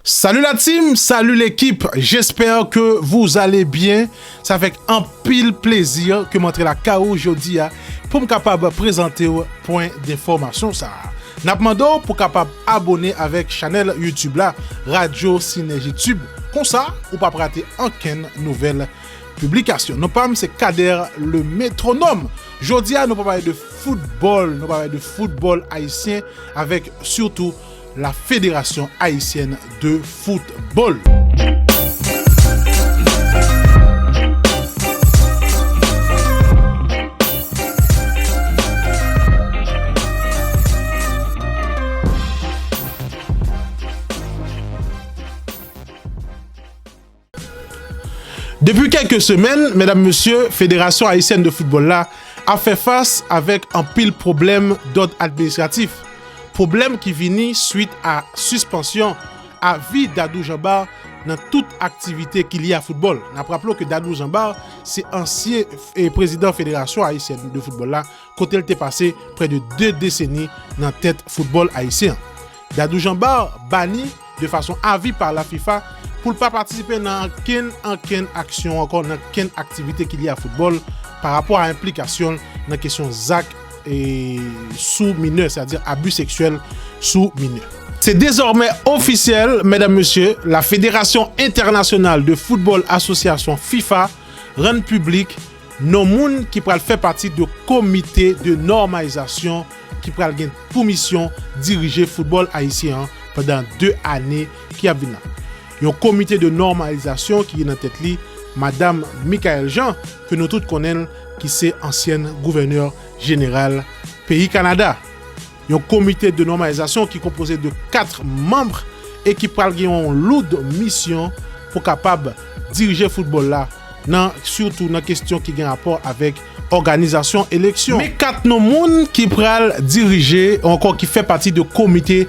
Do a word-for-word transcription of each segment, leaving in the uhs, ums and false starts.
Salut la team, salut l'équipe, j'espère que vous allez bien. Sa avèk anpil plezi ke m antre lakay ou jodi a pou m kapab prezante w pwen denfòmasyon sa a. N ap mande w pou kapab abone avèk chanèl YouTube la, Radyo Sinèji Tube. Konsa, ou p ap rate ankenn nouvèl piblikasyon. Non pa m, se Kader le Métronome. Jodi a, nou pral pale de foutbòl, nou pral pale de foutbòl ayisyen avèk sitou la Fédération Haïtienne de Football. Depi kèlke semèn, medam, mesye, Fédération Haïtienne de Football la ap fè fas avèk anpil pwoblèm dòd administratif. Pwoblèm ki vini swit a sispansyon a vi Dadou Jean Bart nan tout aktivite ki lye a foutbòl. N ap raple w ke Dadou Jean Bart se ansyen, e, prezidan Fédération Haïtienne de Football la, kote l te pase prè de de deseni nan tèt foutbòl ayisyen an. Dadou Jean Bart bani de fason avi pa la FIFA pou l pa patisipe nan ankenn, ankenn aksyon ankò, nan ankenn aktivite ki lye a foutbòl pa rapò a enplikasyon l nan kesyon zak, e, sou minè, sètadi abi seksyèl sou minè. Se dezòmè ofisyèl, medam, mesye, la Fédération Internationale de Football Association, FIFA, rann piblik non moun ki pral fè pati de komite de nòmalizasyon ki pral gen pou misyon dirije foutbòl ayisyen an pandan de ane ki ap vin la. Yon komite de nòmalizasyon ki gen nan tèt li madam Michaëlle Jean, ke nou tout konnen l, ki se ansyèn gouvènè jeneral peyi Kanada. Yon komite de nòmalizasyon ki konpoze de kat manm e ki pral gen yon loud misyon pou kapab dirije foutbòl la, nan, sitou nan kesyon ki gen rapò avèk òganizasyon eleksyon. Men kat non moun ki pral dirije, ankò ki fè pati de komite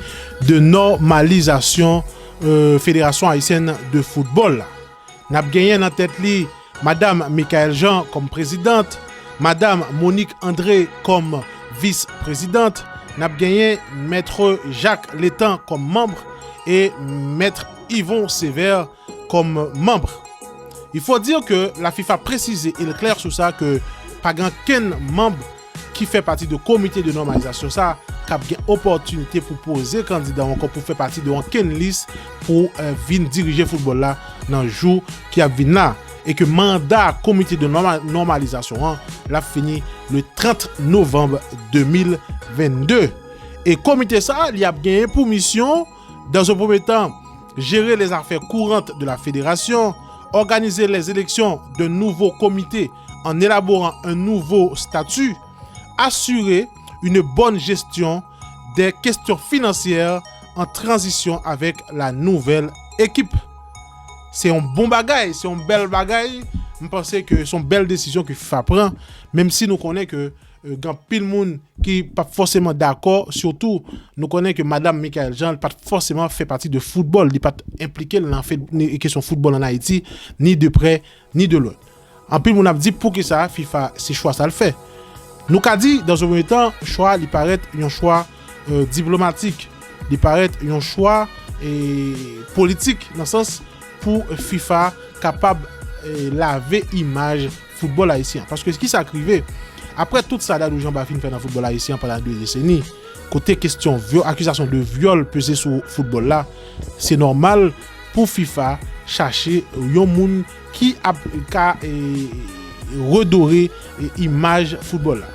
de nòmalizasyon, e, Fédération Haïtienne de Football la. N ap genyen nan tèt li madam Michaëlle Jean kòm prezidant, madam Monique André kòm vis prezidant, n ap genyen mèt Jacques Létan kòm manm e mèt Yvon Sévère kòm manm. Il faut dire que la FIFA précise et clair sur ça, ke pa gen ankenn manm ki fè pati de komite de nòmalizasyon sa k ap gen opòtinite pou poze kandida ankò pou fè pati de ankenn lis pou, e, vin dirije foutbòl la nan jou ki ap vin la. E ke manda komite de nòma-, nòmalizasyon an, l ap fini le trant novanm de mil vennde. E komite sa, li ap genyen pou misyon, dans un premier temps, gérer les affaires courantes de la fédération, organiser les élections d'un nouveau comité en élaborant un nouveau statut, assurer une bonne gestion des questions financières en transition avec la nouvelle équipe. Se yon bon bagay, se yon bèl bagay. M panse ke se yon bèl desizyon ke FIFA pran, menm si nou konnen ke, e, gen anpil moun ki p ap fòseman dakò, sitou nou konnen ke madam Michaëlle Jean, li pa t fòseman fè pati de foutbòl, li pa t enplike l nan fe-, ni kesyon foutbòl ann Ayiti, ni de prè, ni de lwen. Anpil moun ap di poukisa FIFA se chwa sa l fè. Nou ka di, dans un premier temps, chwa li parèt yon chwa, e, diplomatik, li parèt yon chwa, e, politik, nan sans pou FIFA kapab, e, lave imaj foutbòl ayisyen an. Paske kisa k rive? Aprè tout sa Dadou Jean Bart fin fè nan foutbòl ayisyen an pandan de deseni, kote kesyon vyo-, akizasyon de vyòl peze sou foutbòl la, se nòmal pou FIFA chache yon moun ki ap ka, e, redore, e, imaj foutbòl la.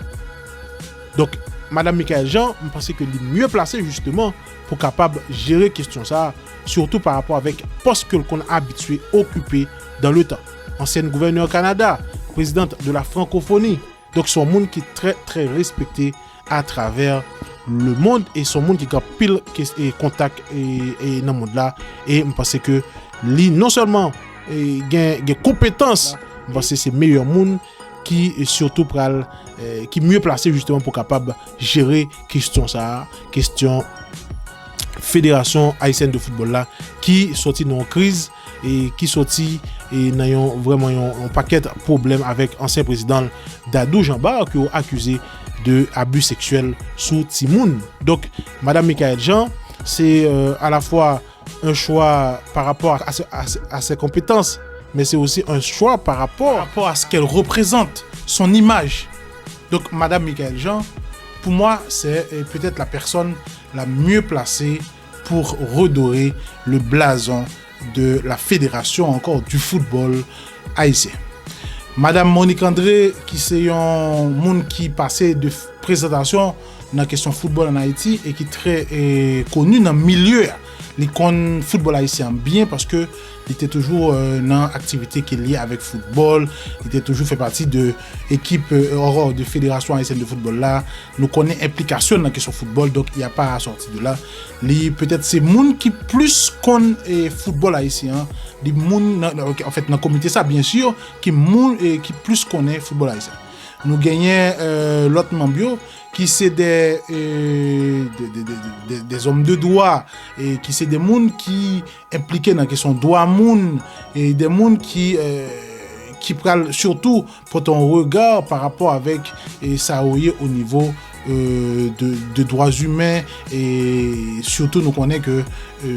Donk, madam Michaëlle Jean, m panse ke li mye plase jisteman pou kapab jere kesyon sa a, sitou pa rapò avèk pòs ke l konn abitye okipe dans le temps. Ansyèn gouvènè Kanada, présidente de la francophonie. Donk, se yon moun ki trè, trè respekte atravè le monde e se yon moun ki gen anpil kes-, e kontak e, e nan mond la. E m panse ke li non sèlman, e, gen, gen konpetans, m panse se meyè moun ki, e, sitou pral, e, ki mye plase jisteman pou kapab jere kesyon sa a, kesyon Fédération Haïtienne de Football la, ki sòti nan yon kriz e ki sòti, e, nan yon, vrèman yon, yon pakèt pwoblèm avèk ansyen prezidan l, Dadou Jean Bart, ke yo akize de abi seksyèl sou timoun. Donk, madam Michaëlle Jean, se, e, alafwa un choix par rapport à, à, à, à ses compétences, mais c'est aussi un choix par rapport, par rapport à ce qu'elle représente, son image. Donc, Madame Michaëlle Jean, pour moi, c'est euh, peut-être la personne la mieux placée pour redorer le blason de la fédération encore du football haïtien. Madame Monique André, ki se yon moun ki pase de prezantasyon nan kesyon foutbòl ann Ayiti e ki trè e, koni nan milye a. Li konn foutbòl ayisyen an byen paske li te toujou e, nan aktivite ki lye avèk foutbòl. Li te toujou fè pati de ekip e, de Fédération Haïtienne de Football la. Nou konnen enplikasyon nan kesyon foutbòl, donk y a pa sòti de la. Li petèt se moun ki plis konn e, foutbòl ayisyen an. Li moun, nan, nan, ok, anfèt, nan komite sa, byen si, ki moun e, ki plis konnen foutbòl ayisyen. Nou genyen e, lòt manm yo ki se de, e, de, de, de, de, de zòm de dwa, e ki se de moun ki enplike nan kesyon dwa moun, e de moun ki, e, ki pral sitou pote yon rega pa rapò avèk e, sa yo ye o nivo e, de, de dwa imen, e sitou nou konnen ke e,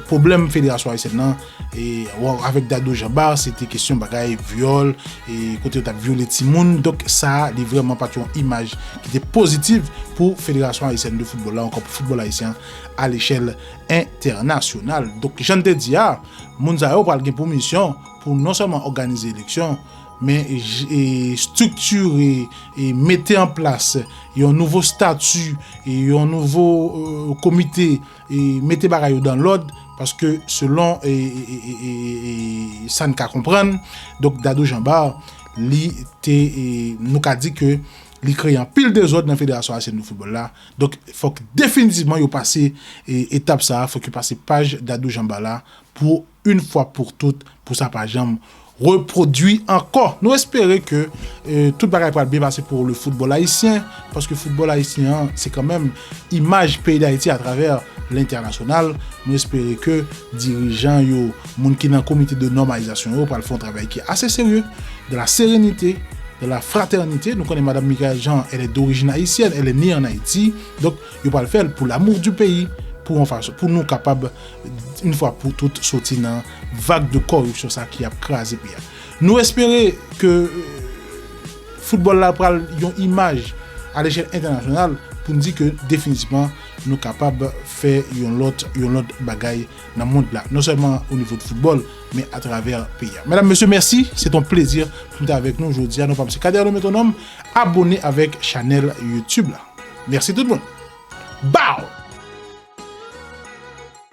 pwoblèm Federasyon Ayisyèn nan e, avèk Dadou Jean Bart, se te kesyon bagay vyòl, e kote yo t ap vyole timoun. Donk sa, li vrèman pa t yon imaj ki te pozitif pou Federasyon Ayisyèn de Foutbòl la, ankò pou foutbòl ayisyen a lechèl entènasyonal. Donk, jan n te di a, moun sa yo pral gen pou misyon pou non sèlman òganize eleksyon, men e, estriktire e mete an plas yon nouvo estati e yon nouvo e, komite e mete bagay yo dan lòd, paske selon e, e, e, e, e, e sa n ka konprann, donk Dadou Jean Bart, li te, e, nou ka di ke li kreye anpil dezòd nan Federasyon Ayisyèn de Foutbòl la. Donk, fòk definitivman yo pase e, etap sa a, fòk yo pase paj Dadou Jean Bart la pou yon fwa pou tout, pou sa pa janm repwodui ankò. Nou espere ke e, tout bagay pral byen pase pou le football haïtien, paske foutbòl ayisyen an, se kanmenm imaj peyi Dayiti atravè lentènasyonal. Nou espere ke dirijan yo, moun ki nan komite de nòmalizasyon yo, pral fè yon travay ki ase serye, dans la sérénité, dans la fraternité. Nou konnen Madame Michaëlle Jean, elle est d'origine haïtienne, elle est née en Haïti. Donk, yo pral fè l pour l'amour du pays, pou yon fason, pou nou kapab, yon fwa pou tout, soti nan vag de kòripsyon sa ki ap kraze peyi a. Nou espere ke e, foutbòl la pral yon imaj a lechèl entènasyonal pou n di ke definitivman nou kapab fè yon lòt, yon lòt bagay nan mond la. Non sèlman o nivo de foutbòl, men atravè peyi a. Medam, mesye, mèsi. Se t on plezi pou m te avèk nou jodi a. Non pa m se Kader le Métronome. Abòne avèk chanèl YouTube la. Mèsi tout moun. Bow!